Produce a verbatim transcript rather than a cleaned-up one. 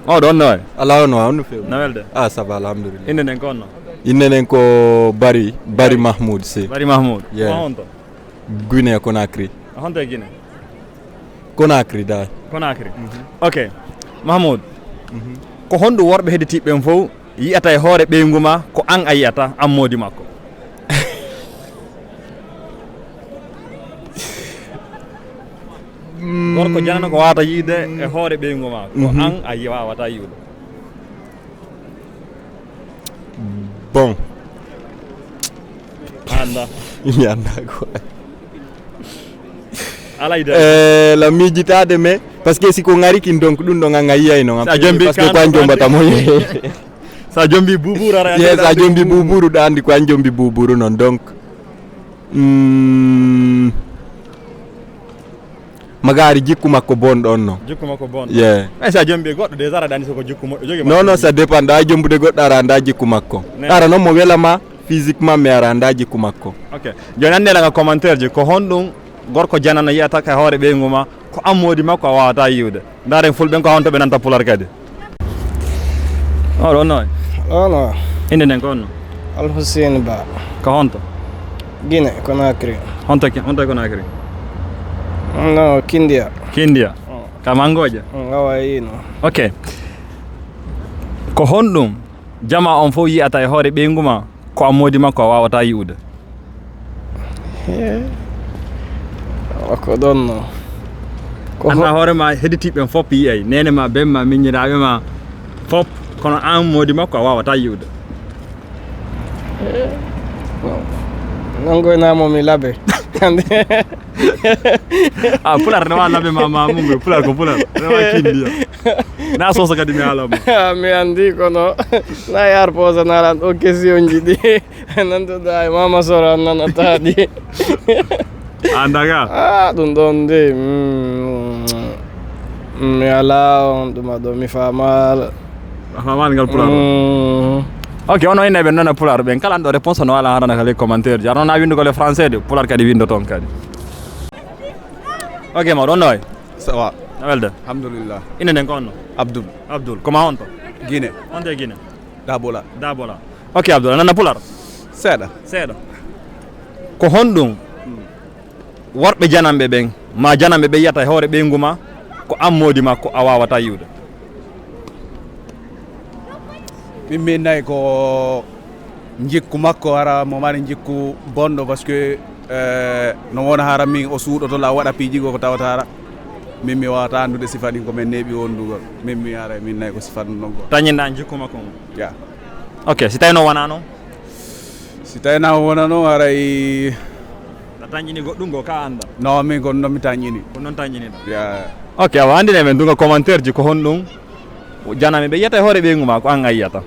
Oɗo, on no wayi? Alaa, on no wayi, on no feewi? Na welde? Ah, ça va, alhamdulillah. Innde nden ko honno? Innde nden ko Bari, Bari Mahmoud Sy. Bari Mahmoud. Yeah. Ko honto? Guinée Conakry. Honto e Guinée? Conakry, da. Conakry. Mhm. Ok. Mahmoud, mhm, ko honɗum worɓe hedditiiɓe ɓen fof yi'ata e hoore ɓeyngu ma ko an a yi'ata, an moodi makko? Gorko janano ko wawata yiide e hoore ɓeyngu ma, ko, mhm, an a yi-, wawata yi'ude. Bon. A annda? Mi annda ko. Alaa idée. Eh, la miijitaade, mais parce que si ko ngari kin, donc ɗum ɗon an a yiyay non. Sa jombi parce que ko an jombata mo. Sa jombi buburu ara. Yes, sa jombi buburu, ɗa anndi ko an jombi buburu non. Donc, mm, magari jikku makko bonɗo on non. Jikku makko bonɗo. Yeah. Mais sa jombi goɗɗo déjà aɗa anndi so ko jikku moƴƴo jogi. Non, non, ça dépend. Ɗa jombude goɗɗo ara annda jikku makko. Ne. Ara non mo wela ma physiquement, mais ara annda jikku makko. Ok. Joni annde la commentaire ji, ko honɗum gorko janano yi'ata ka hoore ɓeyngu ma, ko an moodi makko a wawata yi'ude. Ndaren fulɓe ɓen ko honto ɓe nanta pular kadi. Oɗo, on no wayi? On no wayi? Innde nden ko honno? Alhussein Ba. Ko honto? Guinée Conakry. Honto ki-, honto e Conakry? No, Kindia. Kindia. Mm. Ka mangoje? Mm, awa yino. Ok. Ko honɗum jama on fof yi'ata e hoore ɓeyngu ma? Ko an moodi makko a wawata yi'ude. He. Ko ɗon no. Ko an ho- hoore ma hedditiiɓe ɓen fof yi'ay. Neene ma, ben ma, miñiraaɓe ma fof. Kono an moodi makko a wawata yi'ude. He. Nangoy namo mi labe. Ah, pular ne wa labe ma, ma mum, pular ko pular. Ne wa kindiya. Na soso kadi mi alama. Ah, mi andi kono. Na yar posa na ran o question ji ɗi. Nanduɗaa e Mama Soro an nanata ɗi. An daga? Ah, ɗum ɗon de, mm, mi alaa on ɗuma ɗo, mi faamaala. A faamaali ngal pulaar? Mm. Ok, ono ina ɓe nana pulaar ɓen. Kala an ɗo réponse no ala harana kala commentaire. Jar noon a winndugol e français de, pulaar kadi winndoton kadi. Ok, mawɗo, on no wayi? Ça va. Na welde? Alhamdulillah. Innde nden ko honno? Abdoul. Abdoul, ko ma honto? Guinée. Honto e Guinée? Dabola. Dabola. Ok, Abdoul, a nana pular? Seeɗa. Seeɗa. Ko honɗum worɓe jananɓe ɓen, ma jananɓe ɓe yiyata e hoore ɓeyngu ma, ko an moodi makko a wawata yi'ude? Min mi innay ko njikku makko, hara mo mari njikku bonɗo, parce que, eh, no wona hara min o suuɗoto la, o waɗa piiji goo ko tawata hara min mi wawata anndude sifa ɗin, ko min neeɓi wondugol. Min mi ara, min nay ko sifa ɗum ɗon goo. Tañinɗa njikku makko ngun? Ya. Ok, si tawi no wona noon? Si tawi na wona noon, haray a tañini goɗɗum goo ka annda? Non, min ko non mi tañini. Ko non tañiniɗa? Ya. Ok, awa anndine men dunga commentaire ji ko honɗum jananɓe ɓe yiyata e hoore ɓeyngu ma, ko an a yiyata?